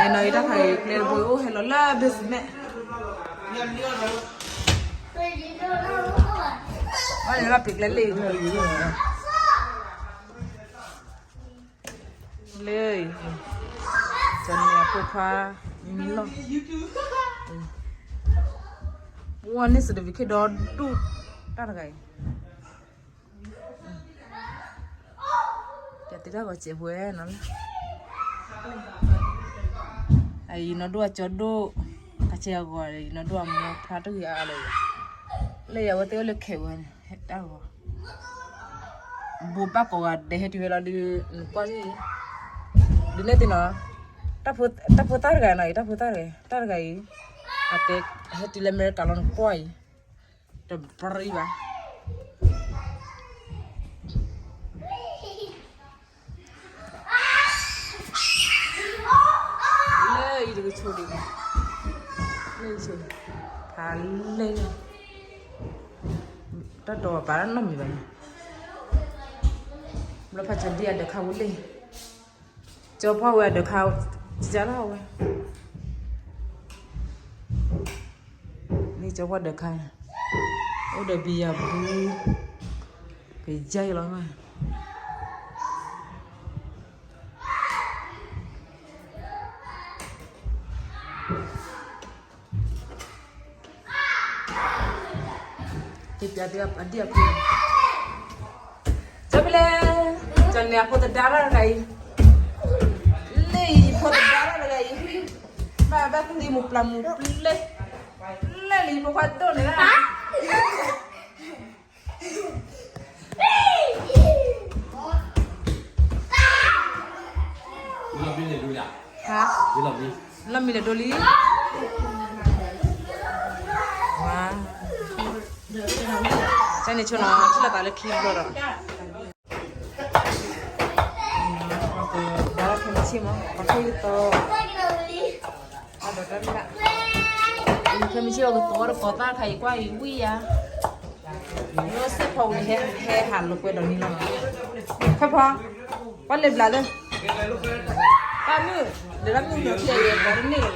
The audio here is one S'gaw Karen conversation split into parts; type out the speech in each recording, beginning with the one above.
နီၤအံၤ တၢ်ခါအံၤ ကျဲတဘိအိၣ်ဟဲလီၤလၢ basement အန့ၣ်လီၤ ပ့ၤကျဲလ့ၣ် လၢ ကန့ၣ်အဖိခွါ မံလီၤ ဝဲန့ၣ် certificate ဒီဒူၣ် တၢ်တဂၤအံၤ ကသံတၢ်ဂီၤစဲးဝဲနီၤလၢ အအံၤနီၢ်ဒိၣ်အကၠီဒိၣ် ကဆဲးအဂီၤ အံၤနီၢ်ဒိၣ်အမိၢ်ဖျါတဂ့ၤအါလၢ လၢယဝဲသ့ၣ်အိၣ်လၢခဲးဝဲန့ၣ် ဟဲတၢ်ဂီၤ ဘိးဘၣ်ကိးဂၤဒဲးဟဲတုၤဝဲလီၤဒုး နကွၢ်လံ ဒုးနဲၣ်သ့ၣ်နီၤ တၢ်ဖိသၣ်တဂၤနီၤအံၤ တၢ်ဖိသၣ်တဂၤ တၢ်တဂၤအံၤ အတဲ ဟဲတုၤလၢအမဲရကၤလီၤ နကွၢ်အံၤ တပြံဘၣ် လၢအံၤတကဆိးဒံး လၢအံၤဆိး ဖးလဲၢ် တၢ်တီၤပာ်နီတမံၤဘၣ်န့ၣ် ဘျီဖးကၠီဒံၣ်အဒၢးခါဝံၤလံ ကၠီဖီဝဲအဒၢးခါ ကၠီလီၤဝဲ လံကၠီဖီဒၢးခါ အိၣ်ဒီးဘံယၤဘု ကယါအံၤလီၤ တပျးသ့အဒံၣ်အဖိ ကၠီဖဲလဲၣ် ကၠီန့ၣ်အဖိသဒါတၢ်တဂၤအံၤ လၢယဖိသဒါတၢ်တဂၤအံၤ ဘၣ်ဘၣ်သံမူပျၢ်မူပျဲ လၢလံဖိခွါဒိၣ်န့ၣ်လၢ လီၤမံလဲၤဒိလံ ကန့ၣ်ဆိနီၤ ထံၣ်လိာ်သးလၢခံဘျီဒီး ဘၣ်လၢခဲမုၢ်ဆ့ၣ်မး ပှၤထိၣ်ယသီ အဒီးတၢ်မ့ၢ်ဒၣ် ခဲမုၢ်ဆ့ၣ်အကသီဒီး ကိးသၣ်ခါအံၤကွၢ်အံၤဝံၣ်ယါ ယိစဲးဖီဝံၤ ဟဲဟးလိာ်ကွဲဒီးန့ၣ်လီၤ ဖဲဖီ ပှၤလဲၤဘျးလၢ တၢ်မုၣ် ဒီးတၢ်မုၣ်နီၤဖျဲးယဲၤပှၤတန့ၢ်လၢၤ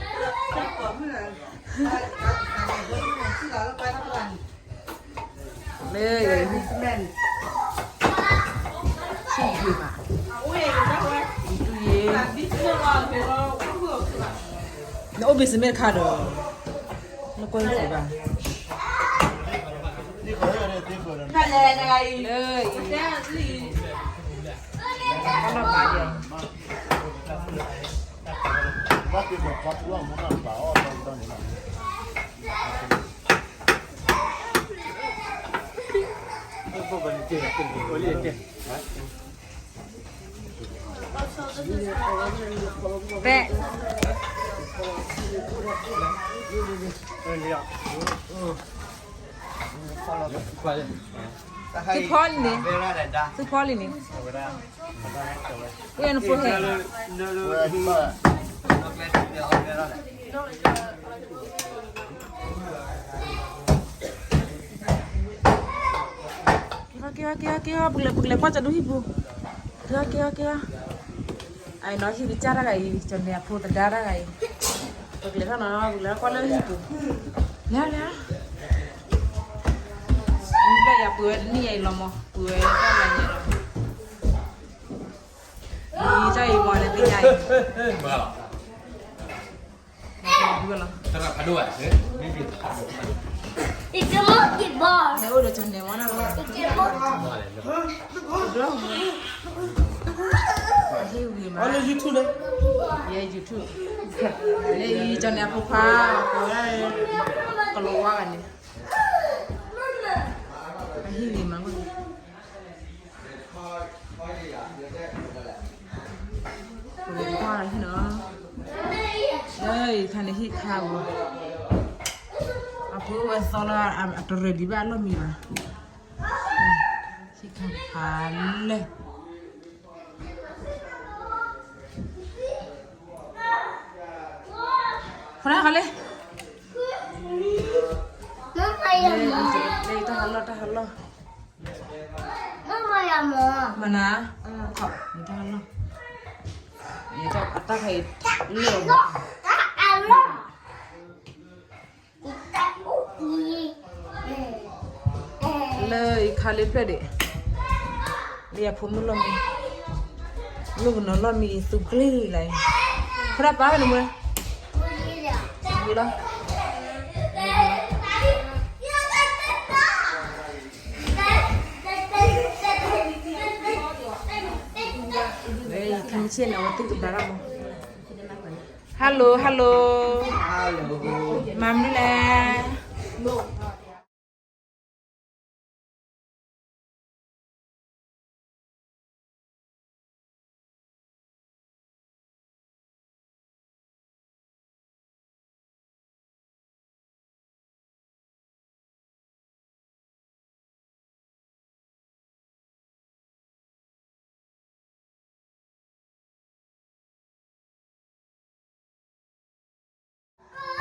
လၢ ဆံၣ်ယံၤဘၣ် ယံၤတူၢ်ယံၤ နအိၣ်ဘ့ၣ်စမ့ၣ်တခါဒီး နကွၢ်ဘၣ် လၢ အနီၢ်ဘၣ်ယဲ ပဲ သုဖီလံန့ၣ် သုဖီလံန့ၣ် ဝဲနဖိဟဲ က့ၤဟီ က့ၤဟီ က့ၤဟီ ပကလဲၤ ပကလဲၤကွၢ်ကၠီဒူၣ်ဟံၣ်ပူၤ က့ၤဟီ က့ၤဟီ က့ၤဟီ အံၤနီၤ ဟံၣ်ကစၢ်တၢ်ဂၤအံၤ ကၠီန့ၣ်အဖိသဒါတၢ်ဂၤအံၤ ပကလဲၤထီၣ်နီၤ ပကလဲၤကွၢ်လၢဟံၣ်ပူၤ လဲၤ လဲၤ ဘၣ်ယၤပှ့ၤဝဲတနံၣ်ညါအံၤလီၤမး ပှ့ၤဝဲတၢ်လၢညါလီၤ အံၤတၢ်အံၤမးန့ၣ်သ့ၣ်ညါအံၤ တရၣ်ဖးဒိၣ်ဘၣ် It's a monkey bar. ဟဲအိၣ်ဒီးကၠီန့ၣ်မးနီၤ ဟ့ၣ်ဝံၤမး လၢ YouTube လၢ ယဲ YouTube လၢအံၤ ကၠီန့ၣ်အဖိခွါ ကလီၤဝါဂၤန့ၣ် အဟ့ၣ်ဂ့ၤမး ပကကွၢ်လၢဟံၣ်နီၤ လၢအံၤခါန့ၣ်ဟံၣ်ခါဧိၤ အဖိဝဲသီလၢအတရၢၢ်ဒံးဘၣ်အလီၢ်မံၤဘၣ် ဟံၣ်ခါဖးလဲၢ် ဖဲလဲၣ် လၢတၢ်ဟးလီၢ် တၢ်ဟးလီၢ် မနၤ တၢ်ဟးလီၢ် အတၢ်ခါအံၤ လၢ လၢယခါလၢဖျၢၣ်ဒံး, လၢယဖိမုၣ်လီၢ်မံ, မုၣ်ကနီၤလီၢ်မံအံၤ သူကျ့လံလၢ, ဖဲဒၣ်ပၢ်ဝဲန့ၣ်မ့ၢ်, လီၤ, ခဲမုၢ်ဆ့ၣ်န့ၣ် အဝဲသ့ၣ်ကဘၣ်ဒၣ်မး, hello hello, မၤမနုၤလဲၣ်.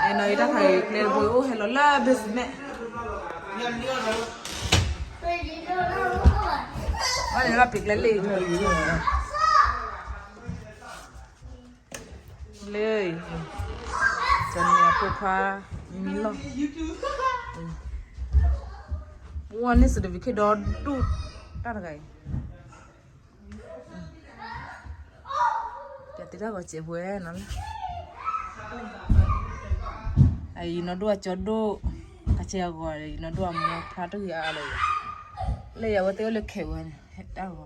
အဲနီၤ ယတၢ်ခါအံၤ ကျဲတဘိအိၣ်ဟဲလီၤလၢ basement, ဘၣ်န့ၣ်ဘၣ်ပ့ၤကျဲလၢ လၢ ကန့ၣ်အဖိခွါ မံလီၢ်, ဝဲန့ၣ် certificate ဒီဒူၣ် တၢ်တဂၤအံၤ ပျဲတ့တၢ်ဂီၤစဲးပှဲၤနီၤလၢ, အံၤနီၢ်ဒိၣ်အကၠီဒိၣ်, အဆဲးအဂီၤ ယနီၢ်ဒိၣ်အမိၢ်ဖျါတဂ့ၤအါလၢၤ, လၢယဝဲသ့ၣ်အိၣ်လၢခဲးဝဲန့ၣ် တၢ်ဂီၤ,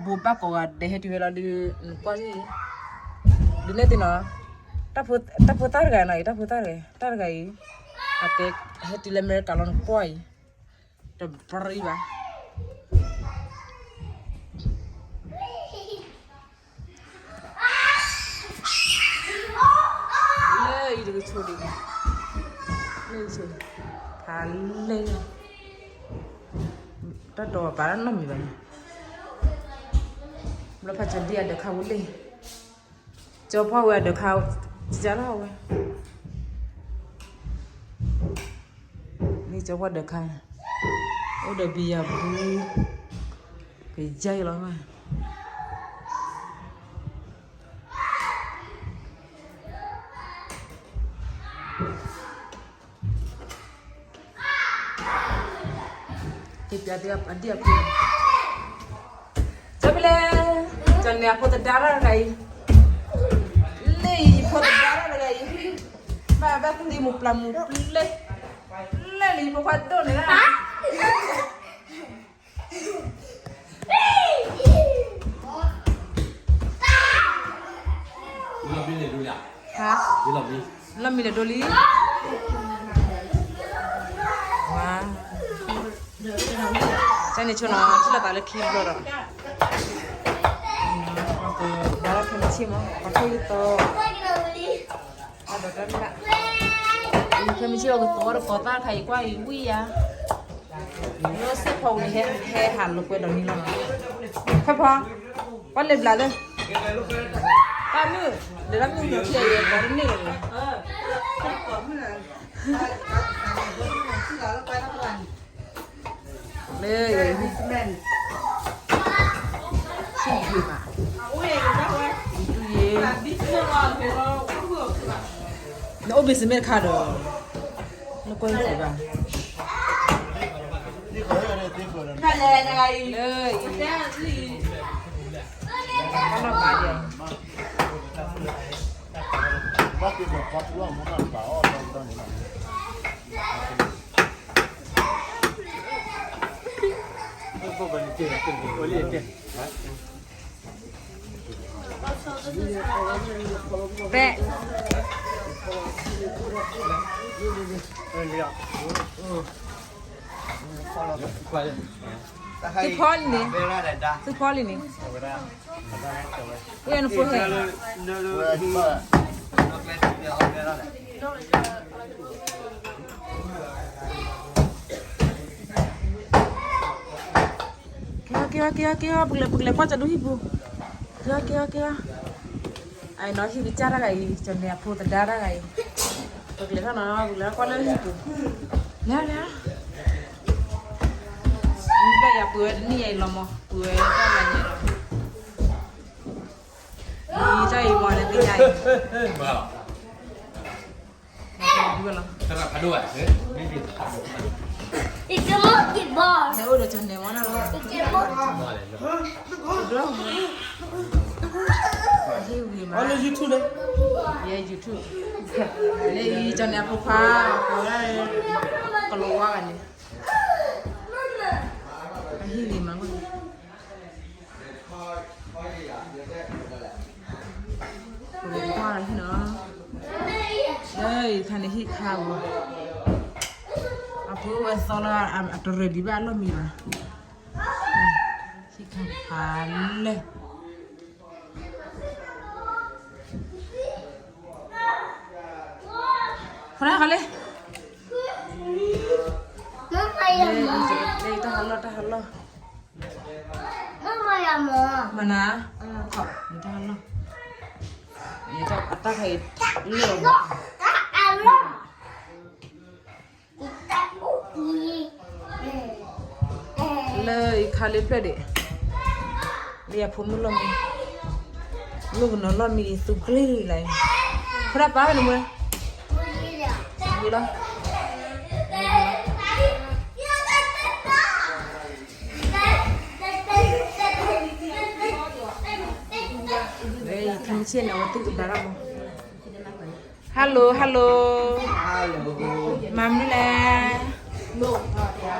ဘိးဘၣ်ကိးဂၤဒဲးဟဲတုၤဝဲလီၤဒုး နကွၢ်လံ, ဒုးနဲၣ်သ့ၣ်နီၤ, တၢ်ဖိသၣ်တဂၤနီၤ တၢ်ဖိသၣ်တဂၤ, တၢ်တဂၤအံၤ အတဲဟဲတုၤလၢအမဲရကၤလီၤ နကွၢ်အံၤ တဘြံၤဘၣ်. လၢအံၤတကဆိးဒံး, လၢအံၤဆိး, ဖးလဲၢ်, တၢ်တီၤပာ်နီတမံၤဘၣ်န့ၣ်, ဘျီဖးကၠီဒံၣ်အဒၢးခါဝံၤလံ, ကၠီဖီၣ်ဝဲအဒၢးခါ, ကၠီလီၤဝဲ မ့ၢ်ကၠီပှၢ်ဒၢးခါ, အိၣ်ဒီးဘံယၤဘု, ကယဲၢ်လီၤမး, ကပျးသ့အဒံၣ်အဖိ, ကၠီဖဲလဲၣ်, ကၠီန့ၣ်အဖိသဒါတၢ်တဂၤအံၤ, လၢယဖိသဒါတၢ်တဂၤအံၤ, ဘၣ်ဘၣ်ကလံၤမူၤပျၢ်မူၤပျဲ, လၢလံၤဖိခွါဒိၣ်န့ၣ်လၢ ဟါ, လီၢ်မံလၢဒိလံ, ဝါ, ကန့ၣ်ဆိနီၤ ထံၣ်လိာ်သးလၢခံဘျီဒီး, ဘၣ်လီၤဖဲမုၢ်ဆ့ၣ်မး ပှၤထိၣ်ယသီ အဒီးတၢ်မ့ၢ်, ဖဲမုၢ်ဆ့ၣ်အကသီတကီၤသၣ်ခါအံၤကွၢ်အံၤဝံၣ်ယါ, လၢစ့ၢ်ဖီဝံၤ ဟဲဟးလိာ်ကွဲဒီးနံၤလီၤ, ဖဲဖီ, ပှၤလဲၤဘျးလၢ, တၢ်မုၣ်, ဒီးတၢ်မုၣ်နီၤထံအံၤ ပှၤတန့ၢ်လီၤ, လၢ, ဆံၣ်ယံၤမး, ယတူၢ်ယ့ၢ်, နအိၣ် basement တခါဒီး, နကွၢ်ယံၤဘၣ်, လၢ, ဘၣ်ဘၣ်ယဲ ပဲ, သုဖီလံန့ၣ်, သုဖီလံန့ၣ်, ဝဲနဖိဟဲ က့ၤအီၤ က့ၤအီၤ က့ၤအီၤ ပကလဲၤကွၢ်ကၠီဒိၣ်ဟံၣ်ပူၤ, က့ၤအီၤ က့ၤအီၤ က့ၤအီၤ, အနီၢ်ဟံၣ်ကစၢ်တၢ်ဂၤအံၤ ကၠီန့ၣ်အဖိသဒါတၢ်ဂၤအံၤ, ပကလဲၤထီၣ်နီၤ ပကလဲၤကွၢ်လၢဟံၣ်ပူၤ, လဲၤ လဲၤ, မ့ၢ်ဘၣ်ယၤပှ့ၤဝဲတနံၣ်အံၤလီၤမး ပှ့ၤဝဲတၢ်လၢညါလီၤ. အံၤမ့ၢ်လၢကညါအံၤ, ဘၣ်လီၤ, သရၣ်ဖးဒိၣ်ဘၣ်, မ့ၢ်ဒ်, ဟဲအိၣ်ဒီးကၠီၤနဲၣ်မ့ၢ်နီၤ, ဟ့ၣ်ဂ့ၤမး, လၢ YouTube န့ၣ်, ယဲ YouTube, လၢအံၤကၠီၤနဲၣ်အဖိခွါ, ကလီၤဝါဂၤန့ၣ်, အဟ့ၣ်ဂ့ၤမး, ပကကွၢ်လီၤဟံၣ်နီၤ, လၢယခါန့ၣ်ဟံၣ်ခါဘၣ်, အဖိဝဲသီလၢအတရၢၢ်ဒံးဘၣ်အလီၢ်မံဘၣ်, ဟံၣ်ခါဖးလဲၢ်, ဖိဒၣ်ခီလ့, လၢယတၢ်ဟးလီၢ်တၢ်ဟးလီၢ်, မနၤ, တၢ်ဟးလီၢ်, အတၢ်ခါအံၤ, လၢ လၢယခါလၢဖျၢၣ်ဒံး, လၢယဖိမုၣ်လီၢ်မံ, မုၣ်ကနီၤလီၢ်မံအံၤသူကျ့လံ, ဖိဒၣ်ပာ်ဝဲန့ၣ်မ့ၢ်, လီၤ, လၢယထံဆ့ၣ်န့ၣ် အဝဲသူၣ်ကဒါလီၤမး, hello hello, မၤမနုၤလဲၣ်